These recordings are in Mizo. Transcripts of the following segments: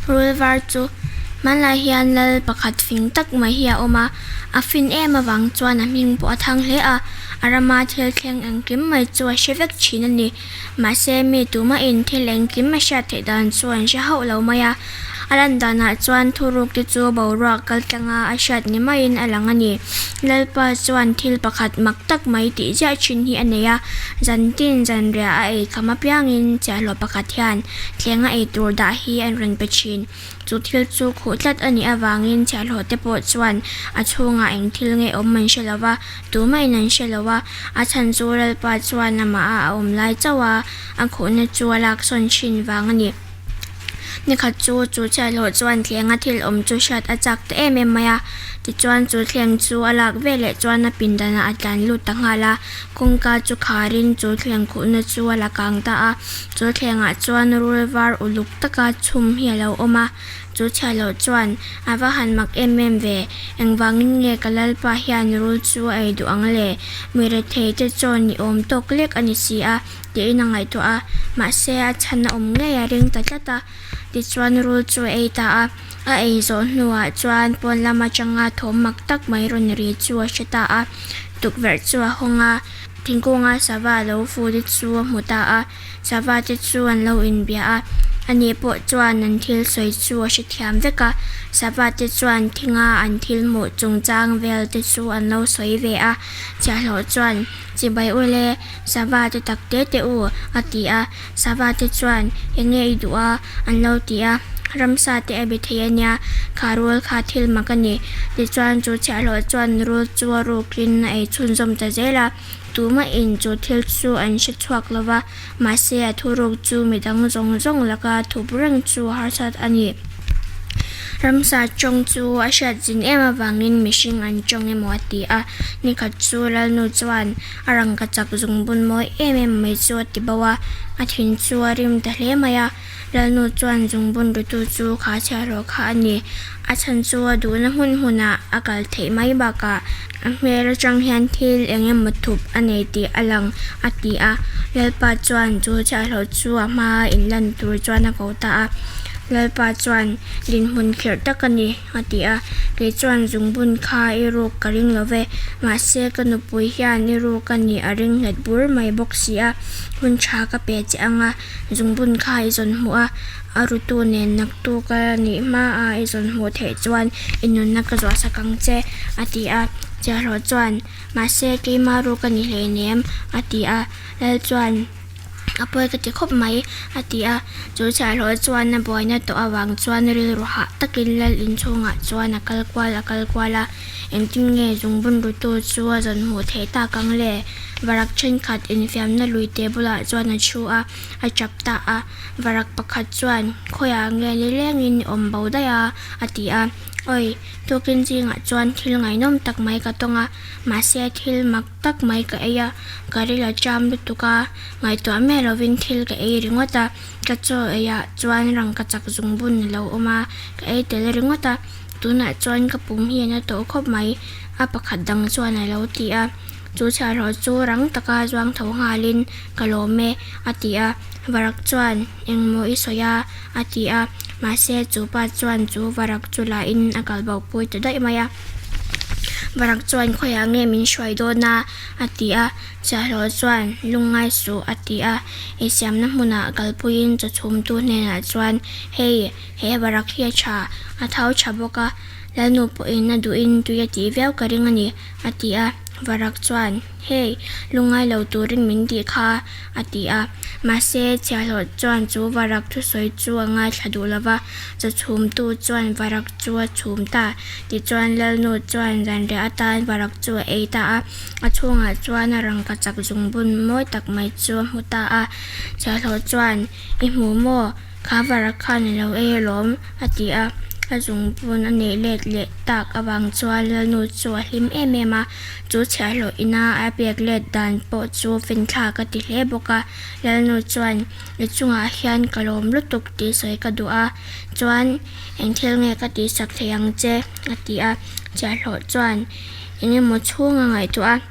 Rul var chu hmanlai hian lal pakhat fing tak mai hi a awm a, a fin em avang chuan a hming pawh a thang hle a, a rama thil thleng engkim mai chu a hre vek thin a ni. Mahse mi tumahin thil engkim a hriat theih dan chu an hre hauh lo mai a, a lan danah chuan thuruk te chu boruak kal tlanga a hriat ni maiin a lang a ni. Lalpa chuan thil pakhat mak tak mai tih ziah thin hi a nei a, zantin zanriah a ei kham apiangin chiahhlawh pakhat hian Thleng a eitur dah hi an rawn pe thin. Chu thil chu khuh tlat a nih avangin chhiahhlawh te pawh chuan a chhungah eng thil nge awm an hre lo va, tumahin an hre lo a. A chhan chu Lalpa chuan amah a a awm lai chauh a, a khuhna chu a laksawn thin vang a ni. Nikhat chu chu chhiahhlawh chuan thleng a thil awm chu hriat a chak ta em em mai a. Tichuan chu thleng chu a lak veleh chuan a pindanah a tlan lut ta nghal a. Kawngka chu kharin chu thleng khuhna chu a la kang ta a. Chu thlengah chuan rul var uluk taka chhum hi a lo awm a, chu chhiah loh chuan a va han mak em em ve, engvangin nge ka lalpa hian rul chu a ei duh ang le, mi rethei te chaw ni awm tawk lek a ni si a, tiin a ngaihtuah a, mahse a chhan a awm ngei a ring ta tlat a, tichuan rul chu a ei ta a, a ei zawh hnuah chuan pawn lam atanga thawm mak tak mai rawn ri chu a hre ta a, tukverh chu a hawng a. Thingkunga sava lo fu te chu a hmu ta a, sava te chu an lo inbia a, ani pawh chuan an thil sawi chu a hrethiam vek a, sava te chuan thinga an thil hmuh chungchang vel te chu an lo sawi ve a, chhiahhlawh chuan chibai u le, sava te tak te te u a ti a, sava te chuan eng nge i duh a an lo ti a, ramsa te a be thei a nia, kha rul kha thil mak a ni, tichuan chu chhiahhlawh chuan rul chu a rukin a ei chhunzawm ta zel a, tumahin chu thil chu an hre chhuak lo va, mahse a thuruk chu midang zawng zawng laka thup reng chu harsat a ni. Ramsa tawng chu a hriat zin em avangin mihring an tawng emaw a ti a, nikhat chu Lalnu chuan a rangka chak zungbun mawi em em mai chu a ti bo a, a thin chu a rim ta hle mai a. Lalnu chuan zungbun rutu chu kha chhiahhlawh kha a ni. A chhan chu a duhna hmun hmunah a kal theih mai bakah a hmel atang hian thil eng emaw thup a nei tih a lang a ti a. Lalpa chuan chu chhiahhlawh chu a hmaa inlan tur chuan a ko ta a. Lalpa chuan dinhmun khirh tak a ni a ti a. Kei chuan zungbun kha i ruk ka ring lo ve, mahse ka nupui hian i ruk a nih a ring nghet bur mai bawk si a, hun tha ka pe che ang a. Zungbun kha i zawn hmuh a, a rutu nen naktuk a nih hmaah i zawn hmuh theih chuan i nunna ka zuah sak ang che, a ti a. Chiahhlawh chuan, Mahse, keima ruk a ni hleinem, a ti a. Lal chuan, A pawi ka ti khawp mai, a ti a. Chu chiahhlawh chuan a buaina tawh avang chuan rilru hah takin lal inchhungah chuan a kal kual a kal kual a. Engtin nge zungbun rutu chu a zawn hmuh theih tak ang le? Varak thenkhat infiamna lui te bulah chuan a thu a, a tap ta a. Varak pakhat chuan, Khawiah nge nilengin i awm bo daih a? a ti a. Awi, tukin zingah chuan thil ngaihnawm tak mai ka tawng a, mahse thil mak tak mai ka ei a, ka ril a cham lutuk a, ngaihtuah miah lovin thil ka ei ringawt a, ka chaw eiah chuan rangkachak zungbun a lo awm a, ka ei tel ringawt a. Tunah chuan ka pum hian a tawh khawp mai, a pakhat dang chuan a lo ti a. Chu chhiahhlawh chu rang taka zuang tho nghalin, Ka lawm e, a ti a. Varak chuan, Engmaw i sawi a? a ti a. Mahse, chu pa chuan chu varak chu lahin a kal bo pui ta daih mai a. Varak chuan, Khawiah nge min hruai dawn a? a ti a. Chhiahhlawh chuan, Lungngai suh, a ti a. Eisiamna hmunah kalpuiin chawchhumtu hnenah chuan, Hei, He varak hi a tha, a thau tha bawk a, Lalnu pawhin a duhin tui a tih viau ka ring a ni, a ti a. Varak chuan, Hei, lungngai lo turin min tih kha, a ti a. Mahse, chhiahhlawh chuan chu varak thusawi chu a ngaithla duh lo va, chawchhumtu chuan varak chu a chhum ta. Tichuan, Lalnu chuan zanriah atan varak chu a ei ta a, a chhungah chuan a rangkachak zungbun mawi tak mai chu a hmu ta a. Chhiahhlawh chuan, I hmu maw? Kha varak khan a lo ei alawm, a ti a. A zungbun a neih let leh tak avang chuan Lalnu chu a hlim em em a. Chu chhiahhlawh ina a pek let dan pawh chu finthlak a ti hle bawk a. Lalnu chuan, I chungah hian ka lawm lutuk tih sawi ka duh a, chuan eng thil nge ka tihsak thei ang che? a ti a. Chhiahhlawh chuan eng emaw chhung a ngaihtuah a.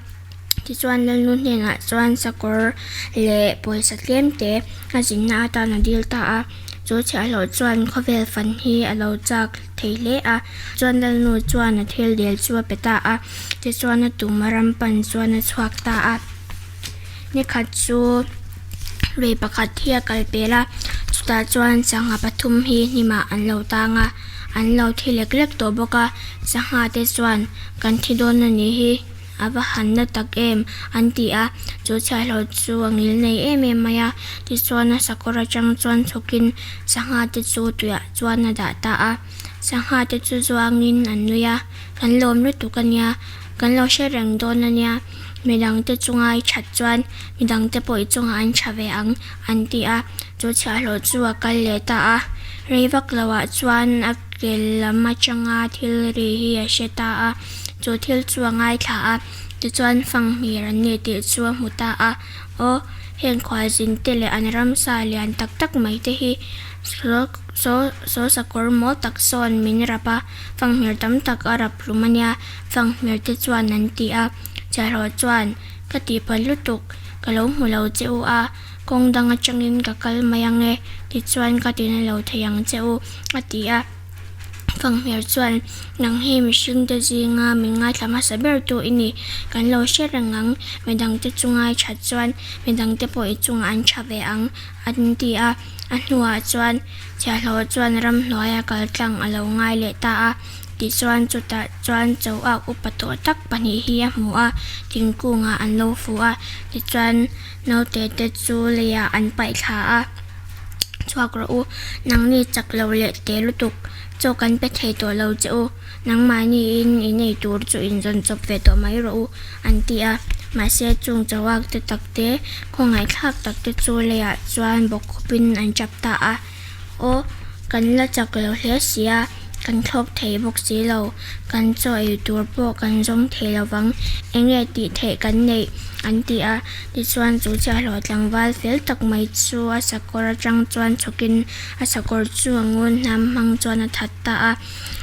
Tichuan Lalnu hnenah chuan sakawr leh pawisa tlem te a zinna atan a dil ta a. Chu chhiahhlawh chuan khawvel fan hi a lo chak thei hle a. Chuan Lalnu chuan a thil dil chu a pe ta a. Tichuan a tum a ram pan chuan a chhuak ta a. Nikhat chu lui pakhat hi a kal pel a, chutah chuan sangha pathum hi hnimah an lo tang a, an lo thi lek lek tawh bawk a. Sangha te chuan kan thi dawn a nih hi. A va han na tak em? an ti a. Chu chhiahhlawh chu a ngil nei em em mai a. Tichuan a sakawr atang chuan chhawkin sangha te chu tuiah chuan a dah ta a. Sangha te chu zuangin an nui a, Kan lawm lutuk a nia, kan lo hre reng dawn a nia. Midangte chunga i that chuan midangte pawh i chungah an tha ve ang, an ti a. Chu chhiahhlawh chu a kal leh ta a. Rei vak loah chuan a ke lam atanga thil ri hi a hre ta a. Chu thil chu a ngaithla a, tichuan fanghmir an ni tih chu a hmu ta a. Aw, heng khualzin te leh an ramsa lian tak tak mai te hi saw saw sakawr mawl tak sawn min rap a, fanghmir tam tak a rap hlum a nia, fanghmir te chuan an ti a. Chhiahhlawh chuan, Ka tihpalh lutuk, ka lo hmu lo che u a, kawng dang atangin ka kal mai ang e, tichuan ka tina lo thei ang che u, a ti a. Fanghmir chuan, Nang hi mihringte zinga min ngaithla hmasa ber tu i ni. Kan lo hre reng ang, midangte chunga i that chuan midangte pawh i chungah an tha ve ang, an ti a. A hnuah chuan chhiahhlawh chuan ramhnuaia kal tlang a lo ngai leh ta a. Tichuan chutah chuan choak upa tawh tak pahnih hi a hmu a, thingkungah an lo fu a. Tichuan naute te chu leiah an paih thla a. Chhuak rawh u, nangni chak lo leh te lutuk, chaw kan pe thei tawh lo che u, nangmahniin in ei tur chu in zawn chawp ve tawh mai rawh u, an ti a. Mahse, chung chauhak te tak te, khawngaihthlak tak te chu leiah chuan bawk khawpin an chap ta a. Aw, kan la chak lo hle si a, kan thlawk thei bawk si lo, kan chaw ei tur pawh kan zawng thei lo vang, eng nge tih theih kan neih? an ti a. Tichuan chu chhiahhlawh tlangval fel tak mai chu a sakawr atang chuan chhawkin a sakawr chu a ngun hnam hmang chuan a that ta a,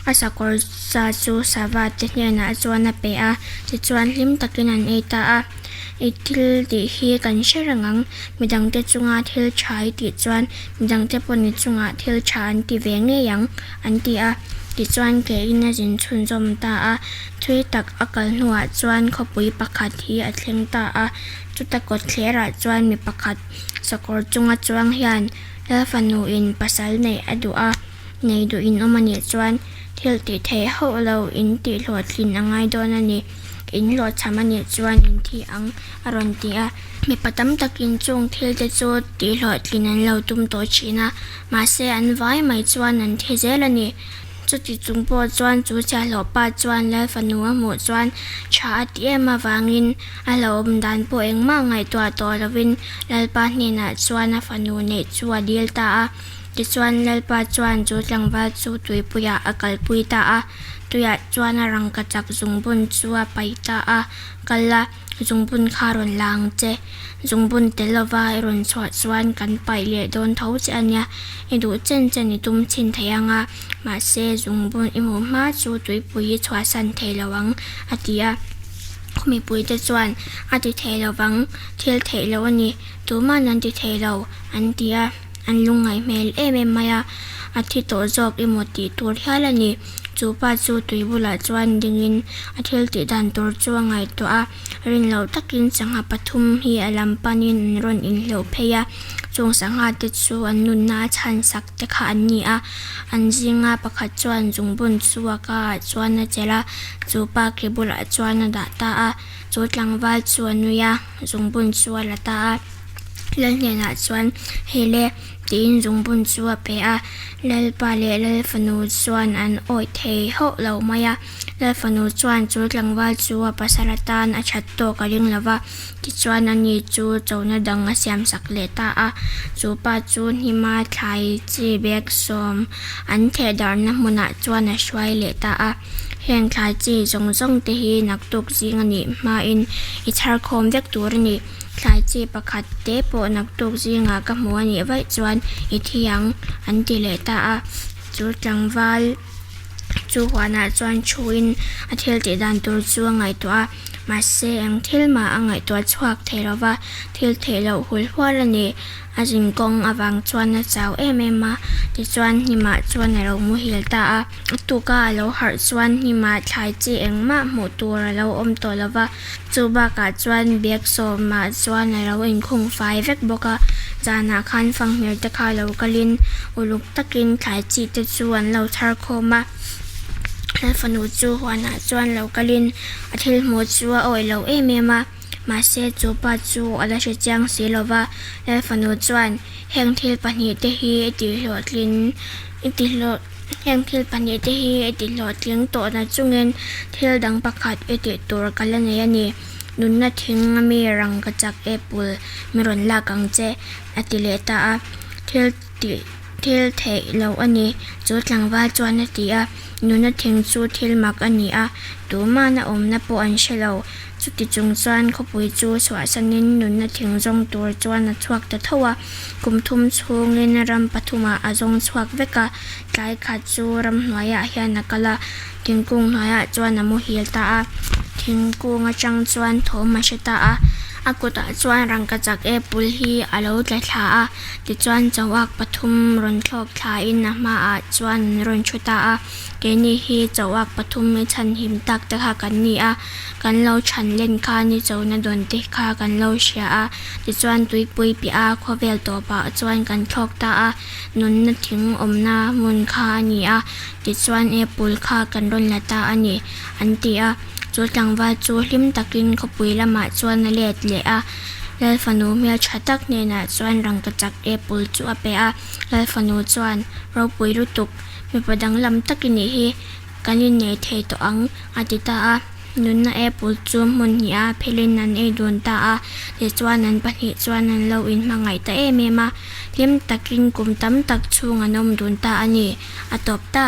a sakawr sa chu sava te hnenah chuan a pe a, tichuan hlim takin an ei ta a. I thil tih hi kan hre reng ang, midangte chunga thil tha i tih chuan midangte pawh ni chungah thil tha an ti ve ngei ang, an ti a. Tichuan keiin a zin chhunzawm ta a, thui tak a kal hnuah chuan khawpui pakhat hi a thleng ta a. Chuta kawtthlerah chuan mi pakhat sakawr chunga chuang hian Lalfanuin pasal neih a duh a, nei duh in awm a nih chuan thil tih theih hauh lo in tih hlawhtlin a ngai dawn a ni. In hlawhchham a nih chuan in thi ang, a rawn ti a. Mipa tam takin chung thil te chu tih hlawhtlin an lo tum tawh thin a, mahse an vai mai chuan an thi zel a ni. Chuti chung pawh chuan chu chhiahhlawh pa chuan Lal fanu a hmuh chuan tha a ti em avangin a hlauhawm dan pawh engmah ngaihtuah tawh lovin Lalpa hnenah chuan a fanu neih chu a dil ta a. Tichuan Lalpa chuan chu tlangval chu tuipuiah a kalpui ta a, tuiah chuan a rangkachak zungbun chu a paih ta a, Kal a, zungbun kha rawn la ang che. Zungbun tel lova i rawn chhuah chuan kan paih leh dawn tho che a nia, i duh chen chen i tum chhin thei ang a, mahse zungbun i hmuh hma chu tuipui i chhuahsan thei lo ang, a ti a. Khumipuite chuan a ti thei lo vang, thil theih loh a ni, tuman an ti thei lo, an ti a. An lungngaih hmel em em mai a, a thi tawh zawk emaw tih tur hial a ni. Chu pa chu tui bulah chuan dingin a thil tih dan tur chu a ngaihtuah a, rin loh takin sangha pathum hi a lam panin an rawn inhleuh phei a, chung sangha te chu an nunna a chhan sak te kha an ni a. An zinga pakhat chuan zungbun chu a ka ah chuan a chelh a, chu pa ke bulah chuan a dah ta a, chu tlangval chu a nui a, zungbun chu a la ta a. Lal hnenah chuan, Hei le, tiin zungbun chu a pe a. Lalpa leh Lal fanu chuan an awih thei hauh lo mai a. Lal fanu chuan chu tlangval chu a pasal atan a that tawk a ring lo va, tichuan ani chu chona dang a siamsak leh ta a. Chu pa chu hnima thlai chi bag sawm an theh darhna hmunah chuan a hruai leh ta a. Heng thlai chi zawng zawng te hi naktuk zing a nih hmain i chhar khawm vek tur a ni. Thlai chi pakhat te pawh naktuk zingah ka hmu a nih vaih chuan i thi ang an ti leh ta a. Chu tlangval chu huanah chuan thuin a thil tih dan tur chu a ngaihtuah a. Mahse eng thil mah a ngaihtuah chhuak thei lo va, thil theih loh hul hual a ni. A zin kawng avang chuan a chau em em a, tichuan hnimah chuan a lo muhil ta a. A tuka a lo harh chuan hnimah thlai chi engmah hmuh tur a lo awm tawh lo va, chu bakah chuan bag sawmah chuan a lo inkhung fai vek bawk a. Zanah khan fanghmir te kha lo kalin uluk takin thlai chi te chu an lo chhar khawm a. Lalfanu chu huanah chuan lo kalin a thil hmuh chu a awih lo em em a. Mahse chu pa chu a la hre chiang si lo va. Lalfanu chuan heng thil pahnihte hi i tihhlawhtlin i tihhlawh heng thil pahnihte hi i tihhlawhtling tawhna chungin thil dang pakhat i tih tur ka la nei a ni. Nunna thing ami rangkachak apple mi rawn lak ang che a ti leh ta a. Thil tih thil theih loh a ni. Chu tlangval chuan a ti a, Nuna thing chu thil mak a ni a, tumahna awmna pawh an hre lo. Chuti chung chuan khawpui chu chhuahsanin nunna thing zawng tur chuan a chhuak ta tho a. Kum thum chhungin ram pathumah a zawng chhuak vek a, tlai khat chu ramhnuaiah hian a kal a, thingkung hnuaiah chuan a muhil ta a. Thingkung atang chuan thawm a hre ta a, a kutah chuan rangkachak apple hi a lo tla thla a. Tichuan chauak pathum rawn thlawk thlain a hmaah chuan an rawn thu ta a, keini hi chauak pathum i chhanhim tak te kha kan ni a, kan lo chhan len khan i chona dawn te kha kan lo hria a, tichuan tuipui piah a khawvel tawpah chuan kan thlawk ta a, nunna thing awmna hmun kha a ni a, tichuan apple kha kan rawn la ta a ni, an ti a. Chu tlangval chu hlim takin khawpui lamah chuan a let leh a. Lalfanu hmel tha tak hnenah chuan rangkachak apple chu a pe a, Lalfanu chuan, Ropui lutuk, mipa danglam tak i nih hi, kan innei thei tawh ang, a ti ta a. Nunna apple chu hmun hnih a phelin an ei dun ta a, tichuan an pahnih chuan an lo inhmangaih ta em em a, hlim takin kum tam tak chhung an awm dun ta a ni, a tawp ta.